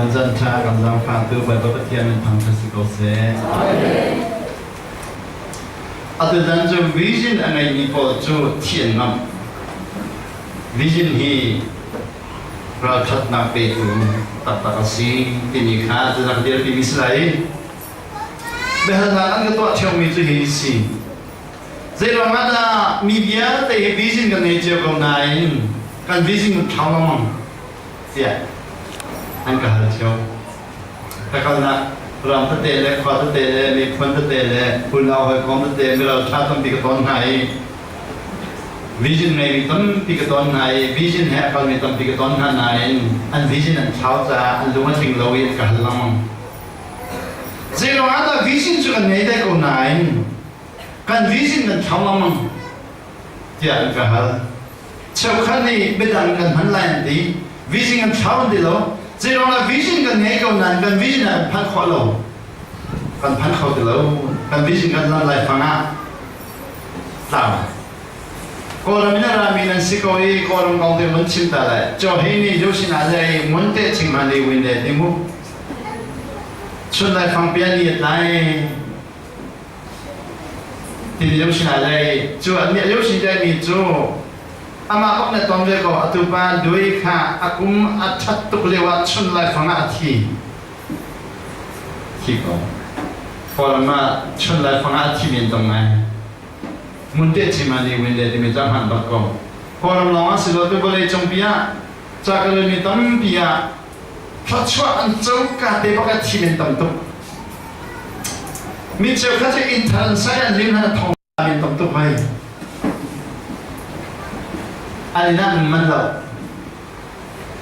Tuzan caan ṭha kan zaangfahtu Bawipa Pathian min thangṭhat si ko seh. Atuzan cu vision a ngeimi pawl cu thi an ngamh. Vision hi ralṭhatnak petu taktak a si timi kha tuzan dirpimi si lai. Biahalnak an ka tuah ṭheomi cu hi si. Zeiruang ah dah mi vialte hi vision kan ngei cio ko nain kan vision kan ṭhang lengmang tiah an ka hal cio. Ka kalnak ram tete le khua tete le miphun tete le unau hawikom tete miralṭha tampi ka ton hna i vision ngeimi tampi ka ton hna i vision he a kalmi tampi ka ton hna nain an vision an thlau caah an lung a tling lo i an ka hal lengmang. Zeiruang ah dah vision cu kan ngei dai ko nain kan vision kan thlau lengmang tiah an ka hal. Cheukhat nih biadang kan hman lai an ti. Vision kan thlau an ti lo. Zeiruang ah vision kan ngei ko nain kan vision ah kan phanh khawh lo. Kan phan kho ti lo. Kan vision kan lam lai fang ah tlau. Kawlram in a rami nan si ko i Kawlram kong te mun chim ta lai. Chaw hei nih Josin ah le mun te ching ma ni win le ti mu. Chun lai fang pia ni lai ti lio sin ah lei cu an nih lio sin dai mi cu amah bak na ton ve ko atu pa dui kha a kum a that tuk lio ah chun lai fang ah a thi thi ko Kawlram ah chun lai fang ah a thi men tong ngai mun te chi ma ni win le timi ca hman bak ko Kawlram lawng ah si lo tu vawlei cung pi ah ca ka mi tampi ah thluachuah an co ka te bak a thi men tam tuk mi cheukhat cu inn thar an sai an lim han thong men tam tuk hai an inn ah man lo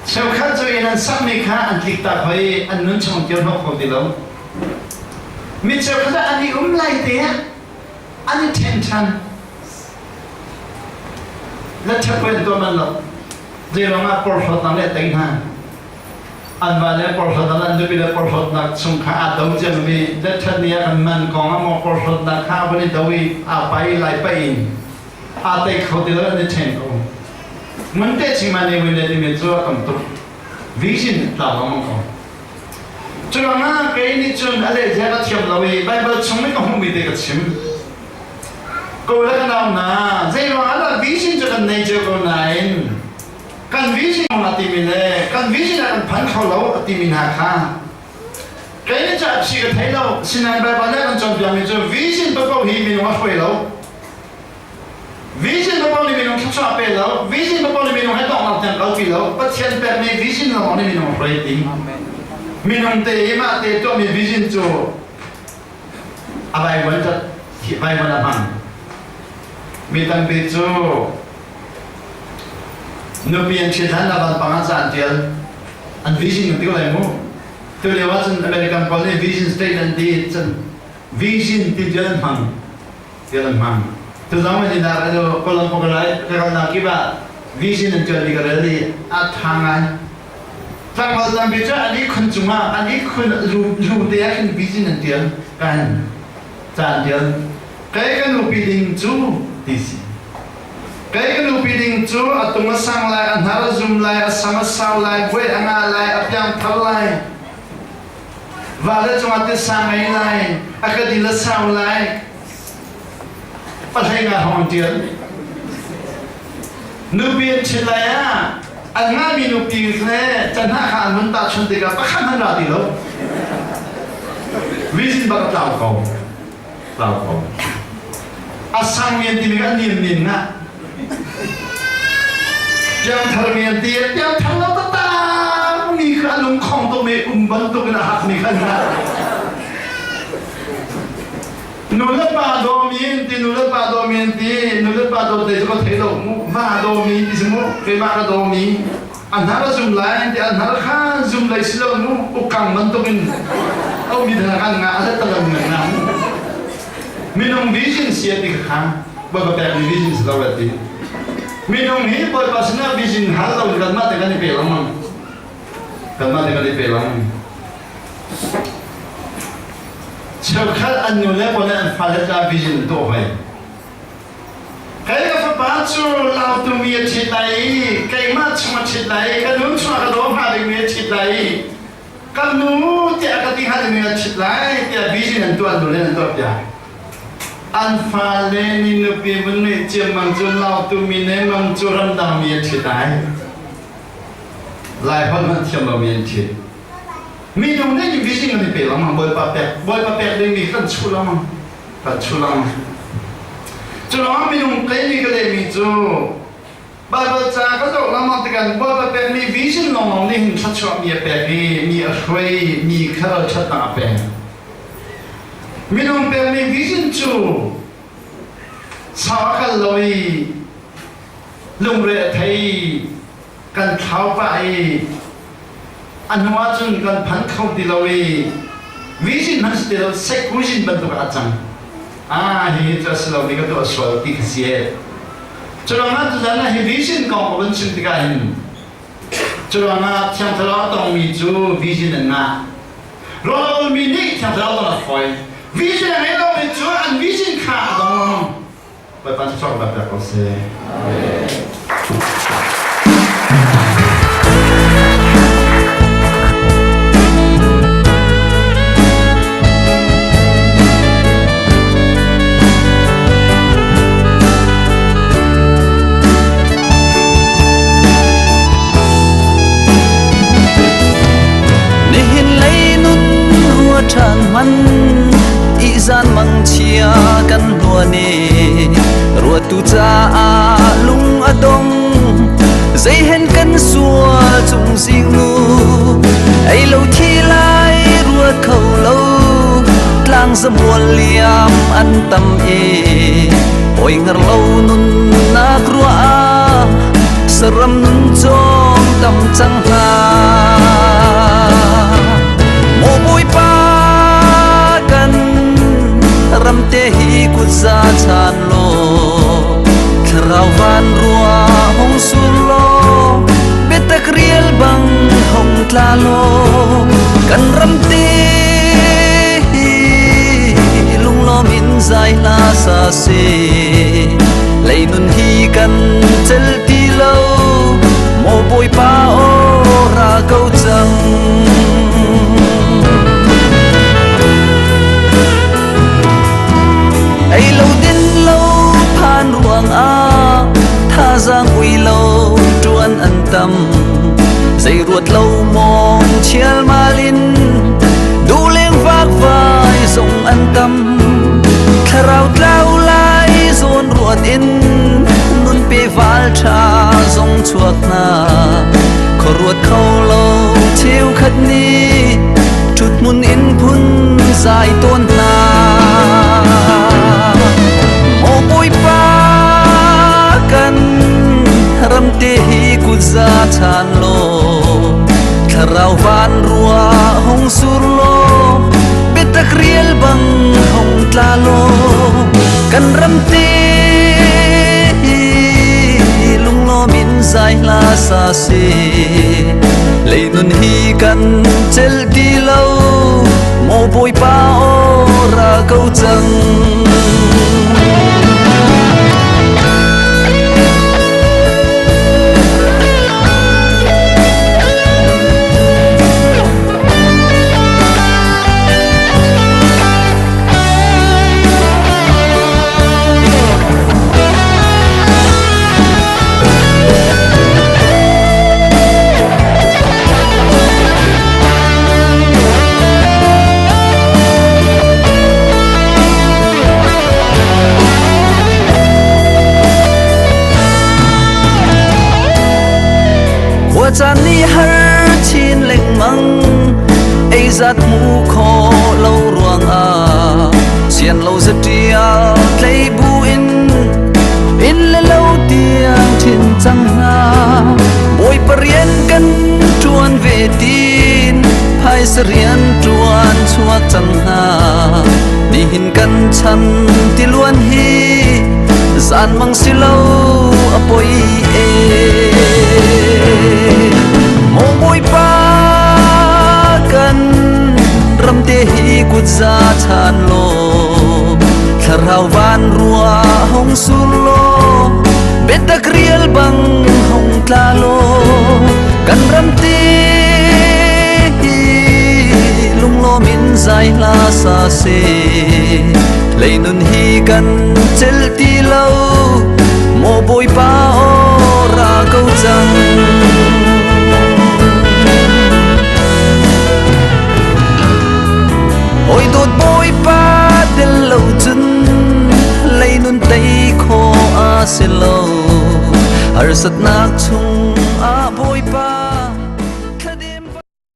cheukhat cu inn an sak mi kha an tlik tak hoi an nun chung kir hnawk kho ti lo mi cheukhat an i um lai te ah an i then than la thapwen to man lo Zeiruangah porhlawtnak le tei hna? An va le porhlawtnak an nupi le porhlawtnak chung kha aa do ciami letṭhat ni ah kan man kong ah maw porhlawtnak kha a van i do i aa pai lai pai in aa tei kho ti lo an i ṭhen ko. Mun te chima ne win le timi cu a tam tuk. Vision tlau lengmang ko. Curuangah kei nih cun a lehzia ka thiam lo i Baibal chung i ka hmuhmi te ka chim. Ko le ka nau hna, zeiruang ah dah vision cu kan nei cio ko nain kan vision a timi le kan vision ah kan phan kho lo a timi hna kha kei nih cu a phi ka thei lo. Sinain Baibal nih a kan cawnpiakmi cu vision paohpaoh hi minung a hruai lo. Vision paohpaoh nih minung thluachuah a pe lo. Vision paohpaoh nih minung he donghnak tiang kalpi lo. Pathian pekmi vision lawng nih minung a hruai ti. Minung te i mah te tuahmi vision cu a vaivuan cat vaivuan a hmang mi tampi cu nupi an ṭhit hlan ah vanpang ah ca an ṭial an vision ti ko lai mu tu lio ah cun American pawl nih vision statement ti cun vision ti ṭial an hmang tial an hmang tu zong in ina ka Colombo ka lai ka kalnak kip ah vision an ṭial mi ka rel i a ṭha ngai Tlangval tampi cu an ihkhun cungah an ihkhun lu te ah khin vision an ṭial kan ca an ṭial. Kei ka nupi ding cu ti si. Kei ka nupi ding cu a tung a sang lai, a hnar a zum lai, a sam a sau lai, buai a ngah lai, a piangthar lai. Vale cungah tisa ngei lai, a ka dil a sau lai. Pahlei nga hong an ṭial. Nupi an ṭhit lai ah an ngahmi nupi le canhah kha an hun tahchunh tikah pakhat hmanh ra ti lo. Vision bak a tlau ko. Tlau ko. A sang mi an timi an niam nin na. Piangthar mi an ti piangthar lo taktak mi kha a lungkhong tuk mi um bantuk in a hak mi kha na. Nu le pa dawmi in ti nu le pa dawmi in ti nu le pa dawt te cu ka thei lo mu va dawmi ti si mu keimah ka dawmi a hnar a zum lai an ti a hnar kha zum lei si lo mu ukang bantukin omi thana kan nga a talam ngan na minung vision si ti kha bawipa pek mi vision si lo la ti minung hi bawipa sinah vision hal lo kan mah te kan i pe lengmang kan mah te kan i pe lengmang Cheukhat an nu le pa nih an fale ca vision an tuah hoi. Kei ka fapa cu lautumi a ṭhit lai i keimah chung a ṭhit lai i ka nun chungah ka daw hnga dingmi a ṭhit lai i Kan nu tiah ka ti hnga dingmi a chit lai tiah vision an tuah nu le an tuah piak. An fale nih nupi vun ngeih ciammam cu lautu mi ne mang cu ramdang mi an ṭhit ai. Lai holh hmanh thiam lomi an ṭhit. Minung nih vision kan i pe lengmang Bawipa pek Bawipa pek dingmi kan chuh lengmang kan chuh lengmang. Cu lawngah minung kei nih ka lehmi cu Baibal ca ka zoh lengmang tikah Bawipa pekmi vision lawnglawng nih hin thluachuah mi a pek i mi a hruai mi kha ralṭhatnak a pek. Minung pekmi vision cu sau a kal lo i lungre a thei kan thlau pah i a hnu ahcun kan phan kho ti lo i vision hmanh si ti lo secusion bantuk ah a cang. Ah hihi cu a si lomi ka tuah sual ti kha si e. Curuangah tuzan ah hi vision kong ka vun chim tikah hin curuangah Thiang Thlarau a tongmi cu vision an ngah. Rawlmi nih Thiang Thlarau tong a fawi. Vision a ngei lomi cu an vision kha a dong. Bawipa thluachuah kan pek ko seh. Nihin lei nun rua ṭhan hman ihzan mangchia kan hluan i ruatu caah lung a dong zeihen kan sual cung zingnu ei lo thi lai ruat kho lo tlang zamual liam an tam i oi ngar lo nunnak ruah ah saram nun cawm tam cang hna maw Bawipa kan ramte hi kutza chan law thlarau van rua hong sur law biatak rial bang hong tla law kan ramte hi lunglawm in zai hla sa se leinun hi kan cel ti lo maw Bawipa aw ra ko cang. Ei lo din lo phan ruang ah thazaang ui lo tuan an tam zei ruat lo mong chial malin duhleng vakvai zong an tam thlarau tlau lai zawn ruat in nun pe val tha zong chuak hna khuaruat kho lo cheukhat nih ṭhuthmun in phun zai tawn hna. Maw Bawipa kan ramte hi kutza chan law thlarau van rua hong sur law biatak rial bang hong tla law kan ramte hi lunglawm in zai hla sa se leinun hi kan cel ti lo maw Bawipa aw ra ko cang. Khuacaan nih har chin lengmang ei zat mu kho lo ruangah sian lo zatial tlei bu in inn le lo tiang ṭhin cang hna. Bawipa rian kan ṭuan ve tin phaisa rian ṭuan chuak cang hna. Nihin kan chan tiluan hi zan mang si lo a poi e. Maw Bawipa kan ramte hi kutza chan law thlarau van rua hong sur law biatak rial bang hong tla law kan ramte hi Seh. Leinun hi kan celh ti lo, maw Bawipa aw ra ko cang. Hawi dawt Bawipa tel lo cun leinun tei khawh a si lo. Harsatnak chung